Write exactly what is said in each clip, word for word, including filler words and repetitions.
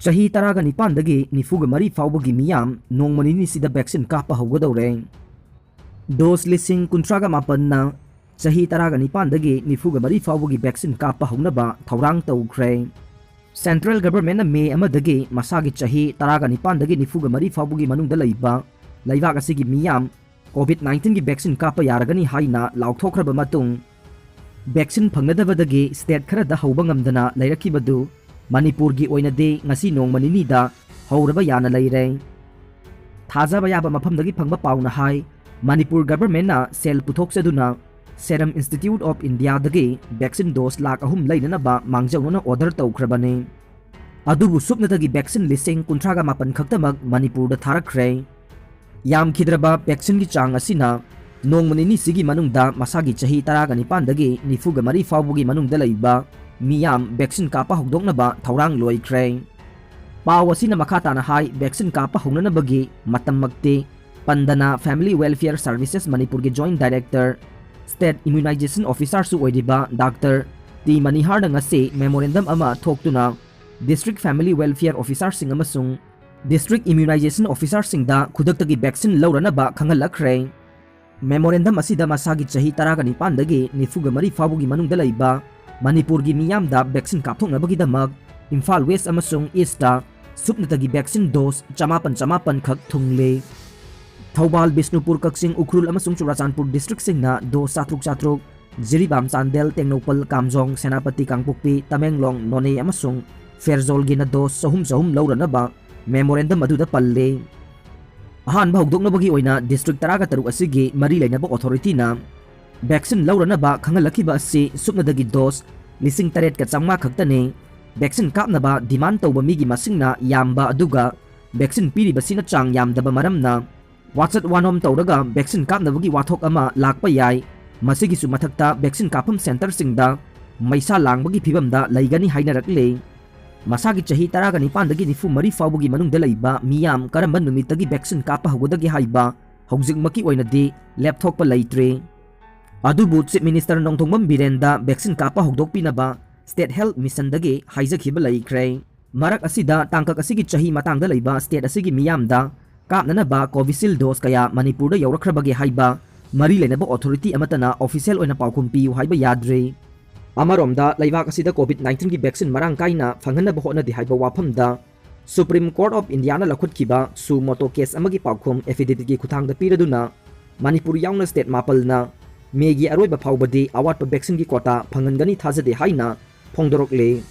ꯆꯍꯤ ꯇꯔꯥꯒ ꯅꯤꯄꯥꯟꯗꯒꯤ ꯅꯤꯐꯨꯒ ꯃꯔꯤ ꯐꯥꯎꯕꯒꯤ ꯃꯤꯌꯥꯝ ꯅꯣꯡꯃ ꯅꯤꯅꯤꯁꯤꯗ vaccine ꯀꯥꯞꯄ ꯍꯧꯒꯗꯧꯔꯦ꯫ Dose ꯂꯤꯁꯤꯡ ꯀꯨꯟꯊ꯭ꯔꯥꯒ ꯃꯥꯄꯟꯅ ꯆꯍꯤ ꯇꯔꯥꯒ ꯅꯤꯄꯥꯟꯗꯒꯤ ꯅꯤꯐꯨꯒ ꯃꯔꯤ ꯐꯥꯎꯕꯒꯤ vaccine ꯀꯥꯞꯄ ꯍꯧꯅꯕ ꯊꯧꯔꯥꯡ ꯇꯧꯈ꯭ꯔꯦ꯫ Central Governmentꯅ May ꯑꯃꯗꯒꯤ ꯃꯁꯥꯒꯤ ꯆꯍꯤ ꯇꯔꯥꯒ ꯅꯤꯄꯥꯟꯗꯒꯤ ꯅꯤꯐꯨꯒ ꯃꯔꯤ ꯐꯥꯎꯕꯒꯤ ꯃꯅꯨꯡꯗ ꯂꯩꯕ ꯂꯩꯕꯥꯛ ꯑꯁꯤꯒꯤ ꯃꯤꯌꯥꯝ COVID nineteenꯒꯤ vaccine ꯀꯥꯞꯄ ꯌꯥꯔꯒꯅꯤ ꯍꯥꯏꯅ ꯂꯥꯎꯊꯣꯛꯈ꯭ꯔꯕ ꯃꯇꯨꯡ, vaccine ꯐꯪꯅꯗꯕꯗꯒꯤ state ꯈꯔꯗ ꯍꯧꯕ ꯉꯝꯗꯅ ꯂꯩꯔꯛꯈꯤꯕꯗꯨ ꯃꯅꯤꯄꯨꯔꯒꯤ ꯑꯣꯏꯅꯗꯤ ꯉꯁꯤ ꯅꯣꯡꯃ ꯅꯤꯅꯤꯗ ꯍꯧꯔꯕ ꯌꯥꯅ ꯂꯩꯔꯦ꯫ ꯊꯥꯖꯕ ꯌꯥꯕ ꯃꯐꯝꯗꯒꯤ ꯐꯪꯕ ꯄꯥꯎꯅ ꯍꯥꯏ, ꯃꯅꯤꯄꯨꯔ governmentꯅ ꯁꯦꯜ ꯄꯨꯊꯣꯛꯆꯗꯨꯅ Serum Institute of Indiaꯗꯒꯤ vaccine dose lakh ꯑꯍꯨꯝ ꯂꯩꯅꯅꯕ ꯃꯥꯡꯖꯧꯅꯅ order ꯇꯧꯈ꯭ꯔꯕꯅꯤ꯫ ꯑꯗꯨꯕꯨ ꯁꯨꯞꯅꯇꯒꯤ vaccine ꯂꯤꯁꯤꯡ ꯀꯨꯟꯊ꯭ꯔꯥꯒ ꯃꯥꯄꯟ ꯈꯛꯇꯃꯛ ꯃꯅꯤꯄꯨꯔꯗ ꯊꯥꯔꯛꯈ꯭ꯔꯦ꯫ ꯌꯥꯝꯈꯤꯗ꯭ꯔꯕ vaccineꯒꯤ ꯆꯥꯡ ꯑꯁꯤꯅ ꯅꯣꯡꯃ ꯅꯤꯅꯤꯁꯤꯒꯤ ꯃꯅꯨꯡꯗ ꯃꯁꯥꯒꯤ ꯆꯍꯤ ꯇꯔꯥꯒ ꯅꯤꯄꯥꯟꯗꯒꯤ ꯅꯤꯐꯨꯒ ꯃꯔꯤ ꯐꯥꯎꯕꯒꯤ ꯃꯅꯨꯡꯗ ꯂꯩꯕ ꯃꯤꯌꯥꯝ vaccine ꯀꯥꯞꯄ ꯍꯧꯗꯣꯛꯅꯕ ꯊꯧꯔꯥꯡ ꯂꯣꯏꯈ꯭ꯔꯦ꯫ ꯄꯥꯎ ꯑꯁꯤꯅ ꯃꯈꯥ ꯇꯥꯅ ꯍꯥꯏ, vaccine ꯀꯥꯞꯄ ꯍꯧꯅꯅꯕꯒꯤ ꯃꯇꯝꯃꯛꯇꯤ ꯄꯟꯗꯅ Family Welfare Services ꯃꯅꯤꯄꯨꯔꯒꯤ Joint Director, State Immunization Officerꯁꯨ ꯑꯣꯏꯔꯤꯕ Doctor ꯇꯤ ꯃꯅꯤꯍꯥꯔꯅ ꯉꯁꯤ memorandum ꯑꯃ ꯊꯣꯛꯇꯨꯅ District Family Welfare Officerꯁꯤꯡ ꯑꯃꯁꯨꯡ District Immunization Officerꯁꯤꯡꯗ ꯈꯨꯗꯛꯇꯒꯤ vaccine ꯂꯧꯔꯅꯕ ꯈꯪꯍꯜꯂꯛꯈ꯭ꯔꯦ꯫ Memorandum ꯑꯁꯤꯗ ꯃꯁꯥꯒꯤ ꯆꯍꯤ ꯇꯔꯥꯒ ꯅꯤꯄꯥꯟꯗꯒꯤ ꯅꯤꯐꯨꯒ ꯃꯔꯤ ꯐꯥꯎꯕꯒꯤ ꯃꯅꯨꯡꯗ ꯂꯩꯕ ꯃꯅꯤꯄꯨꯔꯒꯤ ꯃꯤꯌꯥꯝꯗ vaccine ꯀꯥꯞꯊꯣꯛꯅꯕꯒꯤꯗꯃꯛ ꯏꯝꯐꯥꯜ West ꯑꯃꯁꯨꯡ Eastꯇ ꯁꯨꯞꯅꯇꯒꯤ vaccine dose ꯆꯃꯥꯄꯟ ꯆꯃꯥꯄꯟ ꯈꯛ ꯊꯨꯡꯂꯦ꯫ ꯊꯧꯕꯥꯜ, ꯕꯤꯁꯅꯨꯄꯨꯔ, ꯀꯛꯆꯤꯡ, ꯎꯈ꯭ꯔꯨꯜ ꯑꯃꯁꯨꯡ ꯆꯨꯔꯥꯆꯥꯟꯄꯨꯔ districtꯁꯤꯡꯅ dose ꯆꯥꯇ꯭ꯔꯨꯛ ꯆꯥꯇ꯭ꯔꯨꯛ, ꯖꯤꯔꯤꯕꯥꯝ, ꯆꯥꯟꯗꯦꯜ, ꯇꯦꯡꯅꯧꯄꯜ, ꯀꯥꯝꯖꯣꯡ, ꯁꯦꯅꯥꯄꯇꯤ, ꯀꯥꯡꯄꯣꯛꯄꯤ, ꯇꯃꯦꯡꯂꯣꯡ, ꯅꯣꯅꯦ ꯑꯃꯁꯨꯡ ꯐꯦꯔꯖꯣꯜꯒꯤꯅ dose ꯆꯍꯨꯝ ꯆꯍꯨꯝ ꯂꯧꯔꯅꯕ memorandum ꯑꯗꯨꯗ ꯄꯜꯂꯤ꯫ ꯑꯍꯥꯟꯕ ꯍꯧꯗꯣꯛꯅꯕꯒꯤ ꯑꯣꯏꯅ district ꯇꯔꯥꯒ ꯇꯔꯨꯛ ꯑꯁꯤꯒꯤ ꯃꯔꯤ ꯂꯩꯅꯕ authorityꯅ vaccine ꯂꯧꯔꯅꯕ ꯈꯪꯍꯜꯂꯛꯈꯤꯕ ꯑꯁꯤ ꯁꯨꯞꯅꯗꯒꯤ dose ꯂꯤꯁꯤꯡ ꯇꯔꯦꯠꯀ ꯆꯥꯝꯃꯉꯥ ꯈꯛꯇꯅꯤ꯫ Vaccine ꯀꯥꯞꯅꯕ demand ꯇꯧꯕ ꯃꯤꯒꯤ ꯃꯁꯤꯡꯅ ꯌꯥꯝꯕ ꯑꯗꯨꯒ vaccine ꯄꯤꯔꯤꯕꯁꯤꯅ ꯆꯥꯡ ꯌꯥꯝꯗꯕ ꯃꯔꯝꯅ ꯋꯥꯆꯠ ꯋꯥꯅꯣꯝ ꯇꯧꯔꯒ vaccine ꯀꯥꯞꯅꯕꯒꯤ ꯋꯥꯊꯣꯛ ꯑꯃ ꯂꯥꯛꯄ ꯌꯥꯏ꯫ ꯃꯁꯤꯒꯤꯁꯨ ꯃꯊꯛꯇ vaccine ꯀꯥꯞꯐꯝ centreꯁꯤꯡꯗ ꯃꯩꯁꯥ ꯂꯥꯡꯕꯒꯤ ꯐꯤꯚꯝꯗ ꯂꯩꯒꯅꯤ ꯍꯥꯏꯅꯔꯛꯂꯤ꯫ ꯃꯁꯥꯒꯤ ꯆꯍꯤ ꯇꯔꯥꯒ ꯅꯤꯄꯥꯟꯗꯒꯤ ꯅꯤꯐꯨ ꯃꯔꯤ ꯐꯥꯎꯕꯒꯤ ꯃꯅꯨꯡꯗ ꯂꯩꯕ ꯃꯤꯌꯥꯝ ꯀꯔꯝꯕ ꯅꯨꯃꯤꯠꯇꯒꯤ vaccine ꯀꯥꯞꯄ ꯍꯧꯒꯗꯒꯦ ꯍꯥꯏꯕ ꯍꯧꯖꯤꯛꯃꯛꯀꯤ ꯑꯣꯏꯅꯗꯤ ꯂꯦꯞꯊꯣꯛꯄ ꯂꯩꯇ꯭ꯔꯤ꯫ ꯑꯗꯨꯕꯨ Chief Minister ꯅꯣꯡꯊꯣꯝꯕꯝ ꯕꯤꯔꯦꯟꯗ vaccine ꯀꯥꯞꯄ ꯍꯧꯗꯣꯛꯄꯤꯅꯕ State Health Missionꯗꯒꯤ ꯍꯥꯏꯖꯈꯤꯕ ꯂꯩꯈ꯭ꯔꯦ꯫ ꯃꯔꯛ ꯑꯁꯤꯗ ꯇꯥꯡꯀꯛ ꯑꯁꯤꯒꯤ ꯆꯍꯤ ꯃꯇꯥꯡꯗ ꯂꯩꯕ state ꯑꯁꯤꯒꯤ ꯃꯤꯌꯥꯝꯗ ꯀꯥꯞꯅꯅꯕ Covishield dose ꯀꯌꯥ ꯃꯅꯤꯄꯨꯔꯗ ꯌꯧꯔꯛꯈ꯭ꯔꯕꯒꯦ ꯍꯥꯏꯕ ꯃꯔꯤ ꯂꯩꯅꯕ authority ꯑꯃꯠꯇꯅ official ꯑꯣꯏꯅ ꯄꯥꯎꯈꯨꯝ ꯄꯤꯌꯨ ꯍꯥꯏꯕ ꯌꯥꯗ꯭ꯔꯤ꯫ ꯑꯃꯔꯣꯝꯗ ꯂꯩꯕꯥꯛ ꯑꯁꯤꯗ COVID nineteenꯒꯤ vaccine ꯃꯔꯥꯡ ꯀꯥꯏꯅ ꯐꯪꯍꯟꯅꯕ ꯍꯣꯠꯅꯗꯦ ꯍꯥꯏꯕ ꯋꯥꯐꯝꯗ Supreme Court of Indiaꯅ ꯂꯧꯈꯠꯈꯤꯕ suo motu case ꯑꯃꯒꯤ ꯄꯥꯎꯈꯨꯝ affidavitꯀꯤ ꯈꯨꯠꯊꯥꯡꯗ ꯄꯤꯔꯗꯨꯅ ꯃꯅꯤꯄꯨꯔ ꯌꯥꯎꯅ state ꯃꯥꯄꯜꯅ Mayꯒꯤ ꯑꯔꯣꯏꯕ ꯐꯥꯎꯕꯗꯤ ꯑꯋꯥꯠꯄ vaccineꯒꯤ quota ꯐꯪꯍꯟꯒꯅꯤ ꯊꯥꯖꯗꯦ ꯍꯥꯏꯅ ꯐꯣꯡꯗꯣꯔꯛꯂꯤ꯫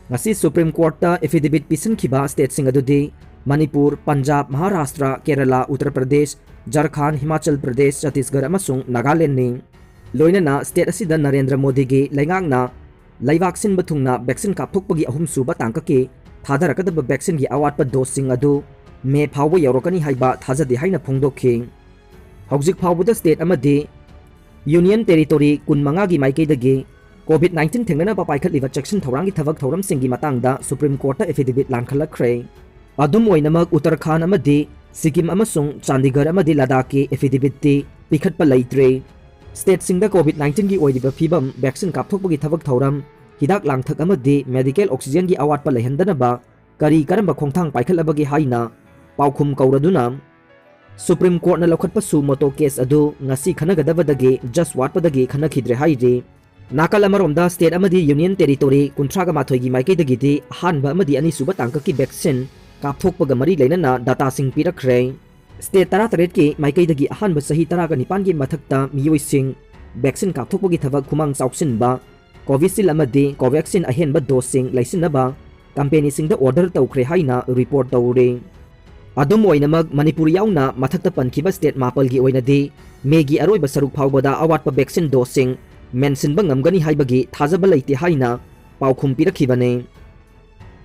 ꯉꯁꯤ Supreme Courtꯇ affidavit ꯄꯤꯁꯤꯟꯈꯤꯕ stateꯁꯤꯡ ꯑꯗꯨꯗꯤ ꯃꯅꯤꯄꯨꯔ, ꯄꯟꯖꯥꯕ, ꯃꯍꯥꯔꯥꯁꯇ꯭ꯔ, ꯀꯦꯔꯂꯥ, ꯎꯠꯇꯔ ꯄ꯭ꯔꯗꯦꯁ, ꯖꯔꯈꯥꯟꯗ, ꯍꯤꯃꯥꯆꯜ ꯄ꯭ꯔꯗꯦꯁ, ꯆꯇꯤꯁꯒꯔ ꯑꯃꯁꯨꯡ ꯅꯥꯒꯥꯂꯦꯟꯗꯅꯤ꯫ ꯂꯣꯏꯅꯅ state ꯑꯁꯤꯗ ꯅꯔꯦꯟꯗ꯭ꯔ ꯃꯣꯗꯤꯒꯤ ꯂꯩꯉꯥꯛꯅ ꯂꯩꯕꯥꯛ ꯁꯤꯟꯕ ꯊꯨꯡꯅ vaccine ꯀꯥꯞꯊꯣꯛꯄꯒꯤ ꯑꯍꯨꯝꯁꯨꯕ ꯇꯥꯡꯀꯛꯀꯤ ꯊꯥꯗꯔꯛꯀꯗꯕ vaccineꯒꯤ ꯑꯋꯥꯠꯄ doseꯁꯤꯡ ꯑꯗꯨ May ꯐꯥꯎꯕ ꯌꯧꯔꯛꯀꯅꯤ ꯍꯥꯏꯕ ꯊꯥꯖꯗꯦ ꯍꯥꯏꯅ ꯐꯣꯡꯗꯣꯛꯈꯤ꯫ ꯍꯧꯖꯤꯛ ꯐꯥꯎꯕꯗ state ꯑꯃꯗꯤ Union Territory ꯀꯨꯟꯃꯉꯥꯒꯤ ꯃꯥꯏꯀꯩꯗꯒꯤ COVID nineteen ꯊꯦꯡꯅꯅꯕ ꯄꯥꯏꯈꯠꯂꯤꯕ ꯆꯦꯛꯁꯤꯟ ꯊꯧꯔꯥꯡꯒꯤ ꯊꯕꯛ ꯊꯧꯔꯝꯁꯤꯡꯒꯤ ꯃꯇꯥꯡꯗ Supreme Courtꯇ affidavit ꯂꯥꯟꯈꯠꯂꯛꯈ꯭ꯔꯦ꯫ ꯑꯗꯨꯝ ꯑꯣꯏꯅꯃꯛ, ꯎꯠꯇꯔꯈꯥꯟꯗ ꯑꯃꯗꯤ ꯁꯤꯛꯀꯤꯝ ꯑꯃꯁꯨꯡ ꯆꯥꯟꯗꯤꯒꯔ ꯑꯃꯗꯤ ꯂꯗꯥꯈꯀꯤ affidavitꯇꯤ ꯄꯤꯈꯠꯄ ꯂꯩꯇ꯭ꯔꯦ꯫ Stateꯁꯤꯡꯗ COVID nineteenꯒꯤ ꯑꯣꯏꯔꯤꯕ ꯐꯤꯕꯝ, vaccine ꯀꯥꯞꯊꯣꯛꯄꯒꯤ ꯊꯕꯛ ꯊꯧꯔꯝ, ꯍꯤꯗꯥꯛ ꯂꯥꯡꯊꯛ ꯑꯃꯗꯤ medical oxygenꯒꯤ ꯑꯋꯥꯠꯄ ꯂꯩꯍꯟꯗꯅꯕ ꯀꯔꯤ ꯀꯔꯝꯕ ꯈꯣꯡꯊꯥꯡ ꯄꯥꯏꯈꯠꯂꯕꯒꯦ ꯍꯥꯏꯅ ꯄꯥꯎꯈꯨꯝ ꯀꯧꯔꯗꯨꯅ Supreme Courtꯅ ꯂꯧꯈꯠꯄ suo motu case ꯑꯗꯨ ꯉꯁꯤ ꯈꯟꯅꯒꯗꯕꯗꯒꯤ just ꯋꯥꯠꯄꯗꯒꯤ ꯈꯟꯅꯈꯤꯗ꯭ꯔꯦ ꯍꯥꯏꯔꯤ꯫ ꯅꯥꯀꯜ ꯑꯃꯔꯣꯝꯗ, state ꯑꯃꯗꯤ Union Territory ꯀꯨꯟꯊ꯭ꯔꯥꯒ ꯃꯥꯊꯣꯏꯒꯤ ꯃꯥꯏꯀꯩꯗꯒꯤꯗꯤ ꯑꯍꯥꯟꯕ ꯑꯃꯗꯤ ꯑꯅꯤꯁꯨꯕ ꯇꯥꯡꯀꯛꯀꯤ vaccine ꯀꯥꯞꯊꯣꯛꯄꯒ ꯃꯔꯤ ꯂꯩꯅꯅ dataꯁꯤꯡ ꯄꯤꯔꯛꯈ꯭ꯔꯦ꯫ State ꯇꯔꯥꯇꯔꯦꯠꯀꯤ ꯃꯥꯏꯀꯩꯗꯒꯤ ꯑꯍꯥꯟꯕ ꯆꯍꯤ ꯇꯔꯥꯒ ꯅꯤꯄꯥꯟꯒꯤ ꯃꯊꯛꯇ ꯃꯤꯑꯣꯏꯁꯤꯡ vaccine ꯀꯥꯞꯊꯣꯛꯄꯒꯤ ꯊꯕꯛ ꯈꯨꯃꯥꯡ ꯆꯥꯎꯁꯤꯟꯕ Covishield ꯑꯃꯗꯤ Covaxin ꯑꯍꯦꯟꯕ doseꯁꯤꯡ ꯂꯩꯁꯤꯟꯅꯕ companyꯁꯤꯡꯗ order ꯇꯧꯈ꯭ꯔꯦ ꯍꯥꯏꯅ report ꯇꯧꯔꯤ꯫ ꯑꯗꯨꯝ ꯑꯣꯏꯅꯃꯛ, ꯃꯅꯤꯄꯨꯔ ꯌꯥꯎꯅ ꯃꯊꯛꯇ ꯄꯟꯈꯤꯕ state ꯃꯥꯄꯜꯒꯤ ꯑꯣꯏꯅꯗꯤ Mayꯒꯤ ꯑꯔꯣꯏꯕ ꯁꯔꯨꯛ ꯐꯥꯎꯕꯗ ꯑꯋꯥꯠꯄ vaccine doseꯁꯤꯡ ꯃꯦꯟꯁꯤꯟꯕ ꯉꯝꯒꯅꯤ ꯍꯥꯏꯕꯒꯤ ꯊꯥꯖꯕ ꯂꯩꯇꯦ ꯍꯥꯏꯅ ꯄꯥꯎꯈꯨꯝ ꯄꯤꯔꯛꯈꯤꯕꯅꯤ꯫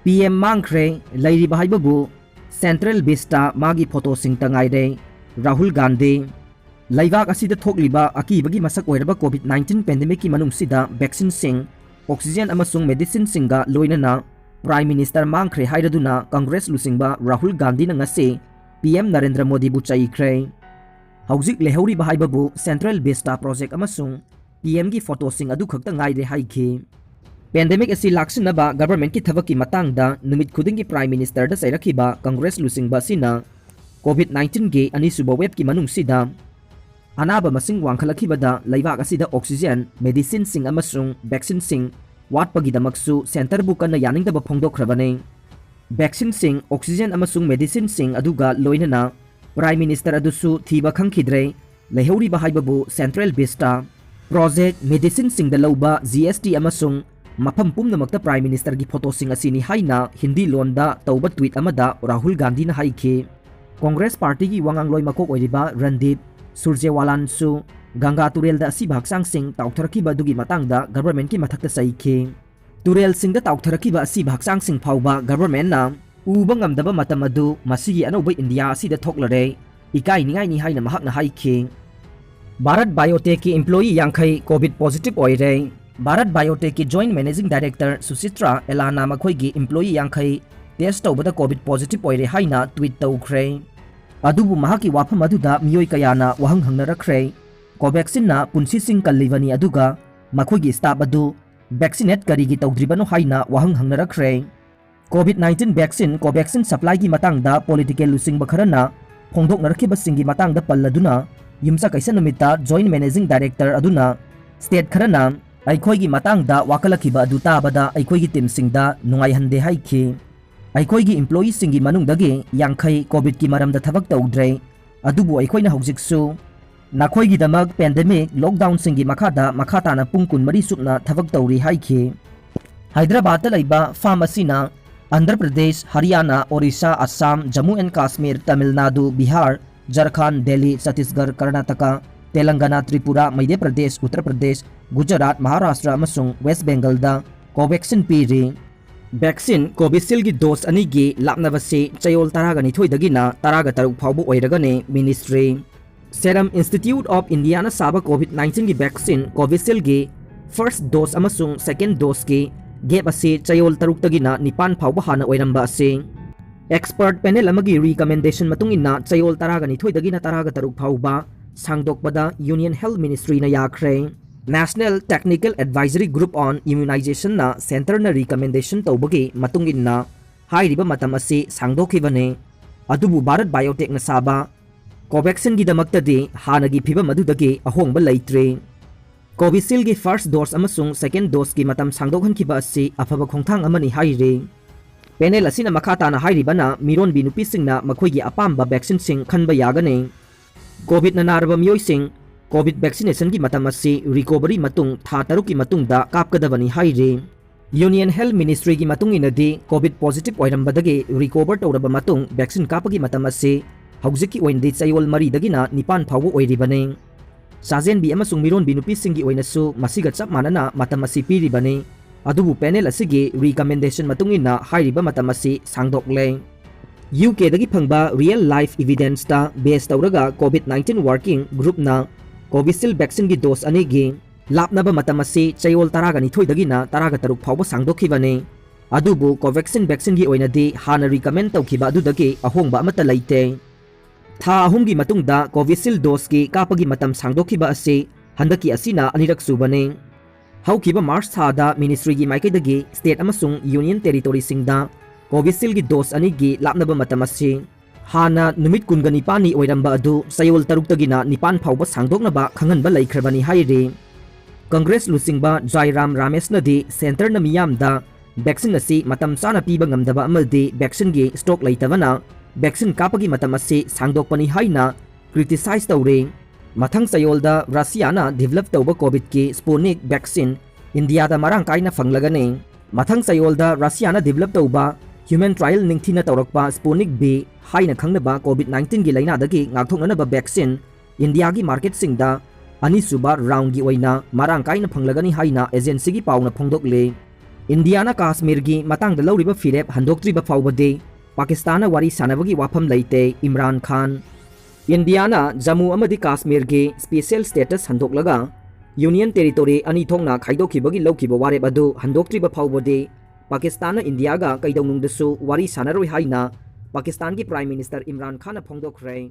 PM ꯃꯥꯡꯈ꯭ꯔꯦ, ꯂꯩꯔꯤꯕ ꯍꯥꯏꯕꯕꯨ Central Vista ꯃꯥꯒꯤ photoꯁꯤꯡꯇ ꯉꯥꯏꯔꯦ꯫ ꯔꯥꯍꯨꯜ ꯒꯥꯟꯙꯤ꯫ ꯂꯩꯕꯥꯛ ꯑꯁꯤꯗ ꯊꯣꯛꯂꯤꯕ ꯑꯀꯤꯕꯒꯤ ꯃꯁꯛ ꯑꯣꯏꯔꯕ COVID nineteen pandemicꯀꯤ ꯃꯅꯨꯡꯁꯤꯗ vaccineꯁꯤꯡ, oxygen ꯑꯃꯁꯨꯡ medicineꯁꯤꯡꯒ ꯂꯣꯏꯅꯅ Prime Minister ꯃꯥꯡꯈ꯭ꯔꯦ ꯍꯥꯏꯔꯗꯨꯅ Congress ꯂꯨꯆꯤꯡꯕ ꯔꯥꯍꯨꯜ ꯒꯥꯟꯙꯤꯅ ꯉꯁꯤ PM ꯅꯔꯦꯟꯗ꯭ꯔ ꯃꯣꯗꯤꯕꯨ ꯆꯩꯈ꯭ꯔꯦ꯫ ꯍꯧꯖꯤꯛ ꯂꯩꯍꯧꯔꯤꯕ ꯍꯥꯏꯕꯕꯨ Central Vista Project ꯑꯃꯁꯨꯡ PMꯒꯤ photoꯁꯤꯡ ꯑꯗꯨꯈꯛꯇ ꯉꯥꯏꯔꯦ ꯍꯥꯏꯈꯤ꯫ Pandemic ꯑꯁꯤ ꯂꯥꯛꯁꯤꯟꯅꯕ governmentꯀꯤ ꯊꯕꯛꯀꯤ ꯃꯇꯥꯡꯗ ꯅꯨꯃꯤꯠ ꯈꯨꯗꯤꯡꯒꯤ Prime Ministerꯗ ꯆꯩꯔꯛꯈꯤꯕ Congress ꯂꯨꯆꯤꯡꯕ ꯑꯁꯤꯅ COVID nineteenꯒꯤ ꯑꯅꯤꯁꯨꯕ waveꯀꯤ ꯃꯅꯨꯡꯁꯤꯗ ꯑꯅꯥꯕ ꯃꯁꯤꯡ ꯋꯥꯡꯈꯠꯂꯛꯈꯤꯕꯗ ꯂꯩꯕꯥꯛ ꯑꯁꯤꯗ oxygen, medicineꯁꯤꯡ ꯑꯃꯁꯨꯡ vaccineꯁꯤꯡ ꯋꯥꯠꯄꯒꯤꯗꯃꯛꯁꯨ centreꯕꯨ ꯀꯟꯅ ꯌꯥꯅꯤꯡꯗꯕ ꯐꯣꯡꯗꯣꯛꯈ꯭ꯔꯕꯅꯤ꯫ Vaccineꯁꯤꯡ, oxygen ꯑꯃꯁꯨꯡ medicineꯁꯤꯡ ꯑꯗꯨꯒ ꯂꯣꯏꯅꯅ Prime Minister ꯑꯗꯨꯁꯨ ꯊꯤꯕ ꯈꯪꯈꯤꯗ꯭ꯔꯦ꯫ ꯂꯩꯍꯧꯔꯤꯕ ꯍꯥꯏꯕꯕꯨ Central Vista Project, medicineꯁꯤꯡꯗ ꯂꯧꯕ GST ꯑꯃꯁꯨꯡ ꯃꯐꯝ ꯄꯨꯝꯅꯃꯛꯇ Prime Ministerꯒꯤ photoꯁꯤꯡ ꯑꯁꯤꯅꯤ ꯍꯥꯏꯅ ꯍꯤꯟꯗꯤ ꯂꯣꯟꯗ ꯇꯧꯕ tweet ꯑꯃꯗ ꯔꯥꯍꯨꯜ ꯒꯥꯟꯙꯤꯅ ꯍꯥꯏꯈꯤ꯫ Congress partyꯒꯤ ꯋꯥꯉꯥꯡꯂꯣꯏ ꯃꯀꯣꯛ ꯑꯣꯏꯔꯤꯕ ꯔꯟꯗꯤꯞ ꯁꯨꯔꯖꯦꯋꯥꯂꯥꯟꯁꯨ ꯒꯪꯒꯥ ꯇꯨꯔꯦꯜꯗ ꯑꯁꯤꯕ ꯍꯛꯆꯥꯡꯁꯤꯡ ꯇꯥꯎꯊꯔꯛꯈꯤꯕ ꯑꯗꯨꯒꯤ ꯃꯇꯥꯡꯗ governmentꯀꯤ ꯃꯊꯛꯇ ꯆꯩꯈꯤ꯫ ꯇꯨꯔꯦꯜꯁꯤꯡꯗ ꯇꯥꯎꯊꯔꯛꯈꯤꯕ ꯑꯁꯤꯕ ꯍꯛꯆꯥꯡꯁꯤꯡ ꯐꯥꯎꯕ governmentꯅ ꯎꯕ ꯉꯝꯗꯕ ꯃꯇꯝ ꯑꯗꯨ ꯃꯁꯤꯒꯤ ꯑꯅꯧꯕ ꯏꯟꯗꯤꯌꯥ ꯑꯁꯤꯗ ꯊꯣꯛꯂꯔꯦ꯫ ꯏꯀꯥꯏꯅꯤꯡꯉꯥꯏꯅꯤ ꯍꯥꯏꯅ ꯃꯍꯥꯛꯅ ꯍꯥꯏꯈꯤ꯫ ꯚꯥꯔꯠ Biotechꯀꯤ employee ꯌꯥꯡꯈꯩ COVID positive ꯑꯣꯏꯔꯦ꯫ ꯚꯥꯔꯠ Biotechꯀꯤ joint managing director ꯁꯨꯆꯤꯇ꯭ꯔꯥ ꯑꯦꯂꯥꯅ ꯃꯈꯣꯏꯒꯤ employee ꯌꯥꯡꯈꯩ test ꯇꯧꯕꯗ COVID positive ꯑꯣꯏꯔꯦ ꯍꯥꯏꯅ tweet ꯇꯧꯈ꯭ꯔꯦ꯫ ꯑꯗꯨꯕꯨ ꯃꯍꯥꯛꯀꯤ ꯋꯥꯐꯝ ꯑꯗꯨꯗ ꯃꯤꯑꯣꯏ ꯀꯌꯥꯅ ꯋꯥꯍꯪ ꯍꯪꯅꯔꯛꯈ꯭ꯔꯦ꯫ Covaxinꯅ ꯄꯨꯟꯁꯤꯁꯤꯡ ꯀꯜꯂꯤꯕꯅꯤ, ꯑꯗꯨꯒ ꯃꯈꯣꯏꯒꯤ staff ꯑꯗꯨ vaccinate ꯀꯔꯤꯒꯤ ꯇꯧꯗ꯭ꯔꯤꯕꯅꯣ ꯍꯥꯏꯅ ꯋꯥꯍꯪ ꯍꯪꯅꯔꯛꯈ꯭ꯔꯦ꯫ COVID nineteen vaccine Covaxin supplyꯒꯤ ꯃꯇꯥꯡꯗ political ꯂꯨꯆꯤꯡꯕ ꯈꯔꯅ ꯐꯣꯡꯗꯣꯛꯅꯔꯛꯈꯤꯕꯁꯤꯡꯒꯤ ꯃꯇꯥꯡꯗ ꯄꯜꯂꯗꯨꯅ, ꯌꯨꯝꯁꯀꯩꯁ ꯅꯨꯃꯤꯠꯇ joint managing director ꯑꯗꯨꯅ state ꯈꯔꯅ ꯑꯩꯈꯣꯏꯒꯤ ꯃꯇꯥꯡꯗ ꯋꯥꯀꯠꯂꯛꯈꯤꯕ ꯑꯗꯨ ꯇꯥꯕꯗ ꯑꯩꯈꯣꯏꯒꯤ teamꯁꯤꯡꯗ ꯅꯨꯡꯉꯥꯏꯍꯟꯗꯦ ꯍꯥꯏꯈꯤ꯫ ꯑꯩꯈꯣꯏꯒꯤ employeeꯁꯤꯡꯒꯤ ꯃꯅꯨꯡꯗꯒꯤ ꯌꯥꯡꯈꯩ COVIDꯀꯤ ꯃꯔꯝꯗ ꯊꯕꯛ ꯇꯧꯗ꯭ꯔꯦ, ꯑꯗꯨꯕꯨ ꯑꯩꯈꯣꯏꯅ ꯍꯧꯖꯤꯛꯁꯨ ꯅꯈꯣꯏꯒꯤꯗꯃꯛ pandemic lockdownꯁꯤꯡꯒꯤ ꯃꯈꯥꯗ ꯃꯈꯥ ꯇꯥꯅ ꯄꯨꯡ ꯀꯨꯟꯃꯔꯤ ꯆꯨꯞꯅ ꯊꯕꯛ ꯇꯧꯔꯤ ꯍꯥꯏꯈꯤ꯫ ꯍꯥꯏꯗ꯭ꯔꯕꯥꯗꯇ ꯂꯩꯕ farm ꯑꯁꯤꯅ ꯑꯟꯙ꯭ꯔ ꯄ꯭ꯔꯗꯦꯁ, ꯍꯔꯤꯌꯥꯅꯥ, ꯑꯣꯔꯤꯁꯥ, ꯑꯁꯥꯝ, ꯖꯝꯃꯨ ꯑꯦꯟ ꯀꯥꯁꯃꯤꯔ, ꯇꯥꯃꯤꯜ ꯅꯥꯗꯨ, ꯕꯤꯍꯥꯔ, ꯖꯔꯈꯥꯟ, ꯗꯦꯜꯂꯤ, ꯆꯇꯤꯁꯒꯔ, ꯀꯔꯅꯥꯇꯀꯥ, ꯇꯦꯂꯪꯒꯅꯥ, ꯇ꯭ꯔꯤꯄꯨꯔꯥ, ꯃꯙ꯭ꯌ ꯄ꯭ꯔꯗꯦꯁ, ꯎꯠꯇꯔ ꯄ꯭ꯔꯗꯦꯁ, ꯒꯨꯖꯔꯥꯠ, ꯃꯍꯥꯔꯥꯁꯇ꯭ꯔ ꯑꯃꯁꯨꯡ ꯋꯦꯁ꯭ꯠ ꯕꯦꯡꯒꯜꯗ Covaxin ꯄꯤꯔꯤ꯫ Vaccine Covisshieldꯒꯤ dose ꯑꯅꯤꯒꯤ ꯂꯥꯞꯅꯕꯁꯤ ꯆꯌꯣꯜ ꯇꯔꯥꯒ ꯅꯤꯊꯣꯏꯗꯒꯤꯅ ꯇꯔꯥꯒ ꯇꯔꯨꯛ ꯐꯥꯎꯕ ꯑꯣꯏꯔꯒꯅꯤ, ministry꯫ Serum Institute of Indiaꯅ ꯁꯥꯕ COVID nineteenꯒꯤ vaccine Covishieldꯒꯤ first dose ꯑꯃꯁꯨꯡ second doseꯀꯤ gap ꯑꯁꯤ ꯆꯌꯣꯜ ꯇꯔꯨꯛꯇꯒꯤꯅ ꯅꯤꯄꯥꯟ ꯐꯥꯎꯕ ꯍꯥꯟꯅ ꯑꯣꯏꯔꯝꯕ ꯑꯁꯤ expert panel ꯑꯃꯒꯤ recommendation ꯃꯇꯨꯡ ꯏꯟꯅ ꯆꯌꯣꯜ ꯇꯔꯥꯒ ꯅꯤꯊꯣꯏꯗꯒꯤꯅ ꯇꯔꯥꯒ ꯇꯔꯨꯛ ꯐꯥꯎꯕ ꯁꯥꯡꯗꯣꯛꯄꯗ Union Health Ministryꯅ ꯌꯥꯈ꯭ꯔꯦ꯫ National Technical Advisory Group on Immunization ꯅ centre ꯅ recommendation ꯇꯧꯕꯒꯤ ꯃꯇꯨꯡ ꯏꯟꯅ ꯍꯥꯏꯔꯤꯕ ꯃꯇꯝ ꯑꯁꯤ ꯁꯥꯡꯗꯣꯛꯈꯤꯕꯅꯤ꯫ ꯑꯗꯨꯕꯨ ꯚꯥꯔꯠ ꯕꯥꯏꯑꯣꯇꯦꯛꯅ ꯁꯥꯕ Covaxin ꯒꯤꯗꯃꯛꯇꯗꯤ ꯍꯥꯟꯅꯒꯤ ꯐꯤꯕꯝ ꯑꯗꯨꯗꯒꯤ ꯑꯍꯣꯡꯕ ꯂꯩꯇ꯭ꯔꯤ꯫ Covishield ꯒꯤ first dose ꯑꯃꯁꯨꯡ second dose ꯀꯤ ꯃꯇꯝ ꯁꯥꯡꯗꯣꯛꯍꯟꯈꯤꯕ ꯑꯁꯤ ꯑꯐꯕ ꯈꯣꯡꯊꯥꯡ ꯑꯃꯅꯤ ꯍꯥꯏꯔꯤ꯫ Panel ꯑꯁꯤꯅ ꯃꯈꯥ ꯇꯥꯅ ꯍꯥꯏꯔꯤꯕꯅ ꯃꯤꯔꯣꯟꯕꯤ ꯅꯨꯄꯤꯁꯤꯡꯅ ꯃꯈꯣꯏꯒꯤ ꯑꯄꯥꯝꯕ vaccine ꯁꯤꯡ ꯈꯟꯕ ꯌꯥꯒꯅꯤ꯫ Covid ꯅ ꯅꯥꯔꯕ ꯃꯤꯑꯣꯏꯁꯤꯡ Covid vaccination ꯒꯤ ꯃꯇꯝ ꯑꯁꯤ recovery ꯃꯇꯨꯡ ꯊꯥ ꯇꯔꯨꯛꯀꯤ ꯃꯇꯨꯡꯗ ꯀꯥꯞꯀꯗꯕꯅꯤ ꯍꯥꯏꯔꯤ꯫ Union Health Ministry ꯒꯤ ꯃꯇꯨꯡ ꯏꯟꯅꯗꯤ Covid positive ꯑꯣꯏꯔꯝꯕꯗꯒꯤ recover ꯇꯧꯔꯕ ꯃꯇꯨꯡ vaccine ꯀꯥꯞꯄꯒꯤ ꯃꯇꯝ ꯑꯁꯤ ꯍꯧꯖꯤꯛꯀꯤ ꯑꯣꯏꯅꯗꯤ ꯆꯌꯣꯜ ꯃꯔꯤꯗꯒꯤꯅ ꯅꯤꯄꯥꯟ ꯐꯥꯎꯕ ꯑꯣꯏꯔꯤꯕꯅꯤ꯫ ꯆꯥꯖꯦꯟꯕꯤ ꯑꯃꯁꯨꯡ ꯃꯤꯔꯣꯟꯕꯤ ꯅꯨꯄꯤꯁꯤꯡꯒꯤ ꯑꯣꯏꯅꯁꯨ ꯃꯁꯤꯒ ꯆꯞ ꯃꯥꯟꯅꯅ ꯃꯇꯝ ꯑꯁꯤ ꯄꯤꯔꯤꯕꯅꯤ꯫ ꯑꯗꯨꯕꯨ panel ꯑꯁꯤꯒꯤ recommendation ꯃꯇꯨꯡ ꯏꯟꯅ ꯍꯥꯏꯔꯤꯕ ꯃꯇꯝ ꯑꯁꯤ ꯁꯥꯡꯗꯣꯛꯂꯦ꯫ U K ꯗꯒꯤ ꯐꯪꯕ real life evidence ꯇ base ꯇꯧꯔꯒ Covid nineteen working group ꯅ Covishield vaccine ꯒꯤ dose ꯑꯅꯤꯒꯤ ꯂꯥꯞꯅꯕ ꯃꯇꯝ ꯑꯁꯤ ꯆꯌꯣꯜ ꯇꯔꯥꯒ ꯅꯤꯊꯣꯏꯗꯒꯤꯅ ꯇꯔꯥꯒ ꯇꯔꯨꯛ ꯐꯥꯎꯕ ꯁꯥꯡꯗꯣꯛꯈꯤꯕꯅꯤ꯫ ꯑꯗꯨꯕꯨ Covaxin vaccine ꯒꯤ ꯑꯣꯏꯅꯗꯤ ꯍꯥꯟꯅ recommend ꯇꯧꯈꯤꯕ ꯑꯗꯨꯗꯒꯤ ꯑꯍꯣꯡꯕ ꯑꯃꯠꯇ ꯂꯩꯇꯦ꯫ ꯊꯥ ꯑꯍꯨꯝꯒꯤ ꯃꯇꯨꯡꯗ Covishield dose ꯀꯤ ꯀꯥꯞꯄꯒꯤ ꯃꯇꯝ ꯁꯥꯡꯗꯣꯛꯈꯤꯕ ꯑꯁꯤ ꯍꯟꯗꯛꯀꯤ ꯑꯁꯤꯅ ꯑꯅꯤꯔꯛ ꯁꯨꯕꯅꯤ꯫ ꯍꯧꯈꯤꯕ March ꯊꯥꯗ ministry ꯒꯤ ꯃꯥꯏꯀꯩꯗꯒꯤ state ꯑꯃꯁꯨꯡ union territory ꯁꯤꯡꯗ Covishield ꯒꯤ dose ꯑꯅꯤꯒꯤ ꯂꯥꯞꯅꯕ ꯃꯇꯝ ꯑꯁꯤ ꯍꯥꯟꯅ ꯅꯨꯃꯤꯠ ꯀꯨꯟꯒ ꯅꯤꯄꯥꯟꯅꯤ ꯑꯣꯏꯔꯝꯕ ꯑꯗꯨ ꯆꯌꯣꯜ ꯇꯔꯨꯛꯇꯒꯤꯅ ꯅꯤꯄꯥꯟ ꯐꯥꯎꯕ ꯁꯥꯡꯗꯣꯛꯅꯕ ꯈꯪꯍꯟꯕ ꯂꯩꯈ꯭ꯔꯕꯅꯤ ꯍꯥꯏꯔꯤ꯫ Congress ꯂꯨꯆꯤꯡꯕ ꯖꯥꯏꯔꯥꯝ ꯔꯥꯃꯦꯁꯅꯗꯤ centre ꯅ ꯃꯤꯌꯥꯝꯗ vaccine ꯑꯁꯤ ꯃꯇꯝ ꯆꯥꯅ ꯄꯤꯕ ꯉꯝꯗꯕ ꯑꯃꯗꯤ vaccine ꯒꯤ stock ꯂꯩꯇꯕꯅ vaccine ꯀꯥꯞꯄꯒꯤ ꯃꯇꯝ ꯑꯁꯤ ꯁꯥꯡꯗꯣꯛꯄꯅꯤ ꯍꯥꯏꯅ criticize ꯇꯧꯔꯤ꯫ ꯃꯊꯪ ꯆꯌꯣꯜꯗ Russia ꯅ develop ꯇꯧꯕ Covid ꯀꯤ Sputnik vaccine India ꯗ ꯃꯔꯥꯡ ꯀꯥꯏꯅ ꯐꯪꯂꯒꯅꯤ꯫ ꯃꯊꯪ ꯆꯌꯣꯜꯗ Russia ꯅ develop ꯇꯧꯕ human trial ꯅꯤꯡꯊꯤꯅ ꯇꯧꯔꯛꯄ Sputnik V ꯍꯥꯏꯅ ꯈꯪꯅꯕ Covid nineteen ꯒꯤ ꯂꯥꯏꯅꯥꯗꯒꯤ ꯉꯥꯛꯊꯣꯛꯅꯅꯕ vaccine India ꯒꯤ market ꯁꯤꯡꯗ ꯑꯅꯤꯁꯨꯕ round ꯒꯤ ꯑꯣꯏꯅ ꯃꯔꯥꯡ ꯀꯥꯏꯅ ꯐꯪꯂꯒꯅꯤ ꯍꯥꯏꯅ agency ꯒꯤ ꯄꯥꯎꯅ ꯐꯣꯡꯗꯣꯛꯂꯤ꯫ India ꯅ Kashmir ꯒꯤ ꯃꯇꯥꯡꯗ ꯂꯧꯔꯤꯕ ꯐꯤꯔꯦꯞ ꯍꯟꯗꯣꯛꯇ꯭ꯔꯤꯕ ꯐꯥꯎꯕꯗꯤ Pakistan ꯅ ꯋꯥꯔꯤ ꯁꯥꯟꯅꯕꯒꯤ ꯋꯥꯐꯝ ꯂꯩꯇꯦ, ꯏꯝꯔꯥꯟ ꯈꯥꯟ꯫ India ꯅ Jammu ꯑꯃꯗꯤ Kashmir ꯒꯤ special status ꯍꯟꯗꯣꯛꯂꯒ Union Territory ꯑꯅꯤ ꯊꯣꯛꯅ ꯈꯥꯏꯗꯣꯛꯈꯤꯕꯒꯤ ꯂꯧꯈꯤꯕ ꯋꯥꯔꯦꯞ ꯑꯗꯨ ꯍꯟꯗꯣꯛꯇ꯭ꯔꯤꯕ ꯐꯥꯎꯕꯗꯤ Pakistan ꯅ India ꯒ ꯀꯩꯗꯧꯅꯨꯡꯗꯁꯨ ꯋꯥꯔꯤ ꯁꯥꯟꯅꯔꯣꯏ ꯍꯥꯏꯅ Pakistan ꯒꯤ Prime Minister ꯏꯝꯔꯥꯟ ꯈꯥꯟꯅ ꯐꯣꯡꯗꯣꯛꯈ꯭ꯔꯦ꯫